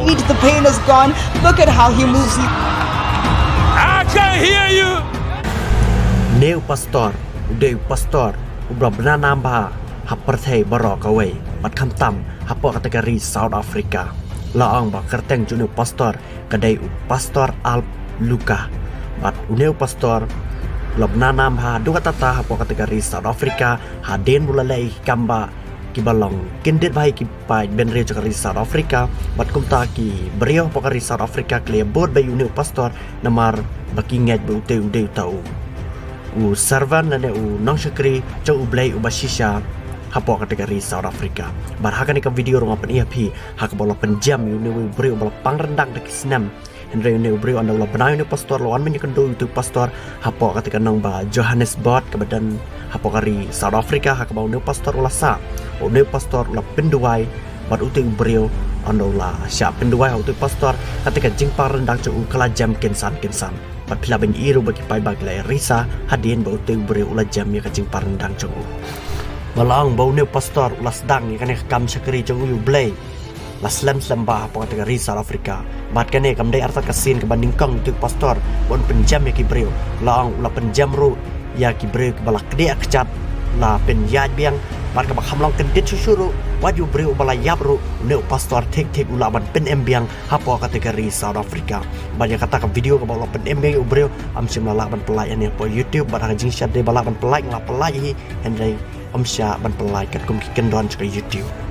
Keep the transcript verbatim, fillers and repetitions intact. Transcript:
It, the pain is gone. Look at how he moves. He... I can't hear you. Une u pastor u dei u pastor uba la bna nam bha ha pyrthei baroh kawei, bad khamtam hapoh kata ka ri South Africa. La ong ba kyrteng jong une u pastor ka dei u Pastor Alp Luka. Bad une u pastor u la bna nam bha haduh katta katta hapoh kata ka ri South Africa hadien ba u la leh ïa ki kam bah kiba long kyndit bha ïa ki paidbynriew jong ka ri South Africa. Bad kumta ki briew hapoh ka ri South Africa ki la ïa bud bha ïa une u pastor namar ba ki ngeit ba ute u dei uta u, u servant lane u nongshakri jong U Blei uba shisha hapoh kata ka ri South Africa. Bad ha kane ka video ruh nga pyni ïa phi ha kaba u la pynjem ïa une u briew uba la pang ryndang da ki snem. Hynrei une u briew ynda u la bna ïa une u pastor, la wan ban ïakynduh ïa utu u pastor hapoh kata ka nongbah Johannesburg kaba don hapoh ka ri South Africa, ha kaba une u pastor u la sah. Une u pastor u la pynduwai bad utu u briew. Ynda u la shah pynduwai ha utu u pastor, kata ka jingpang ryndang jong u ka la jem kynsan kynsan. Bad phi lah ban ïohi ruh ba ki paidbah ki la ïa risa hadien ba utu u briew u la jem ïa ka jingpang ryndang jong u. Ba la ong ba une u pastor u la sdang ïa kane ka kam shakri jong u ïa U Blei la slem slem bha hapoh kata ka ri South Africa. Bad kane kam dei artat ka sien kaba nyngkong utu u pastor ba un pynjem ïa ki briew. La ong u la pynjem ruh ïa ki briew kiba la kdiah kjat, la pynïaid biang. Bad kaba kham long kyndit shuh shuh ruh, wat ïa u briew uba la ïap ruh, une u pastor thik thik u lah ban pynim biang hapoh kata ka ri South Africa. Bad ïa kata ka video kaba u la pynim biang ïa u briew, ym shym la lah ban pyllait hangne hapoh YouTube. Bad ha ka jingshad dei ba lah ban pyllait, nga la pyllait hi, hynrei ym shah ban pyllait katkum ki kyndon jong ka YouTube.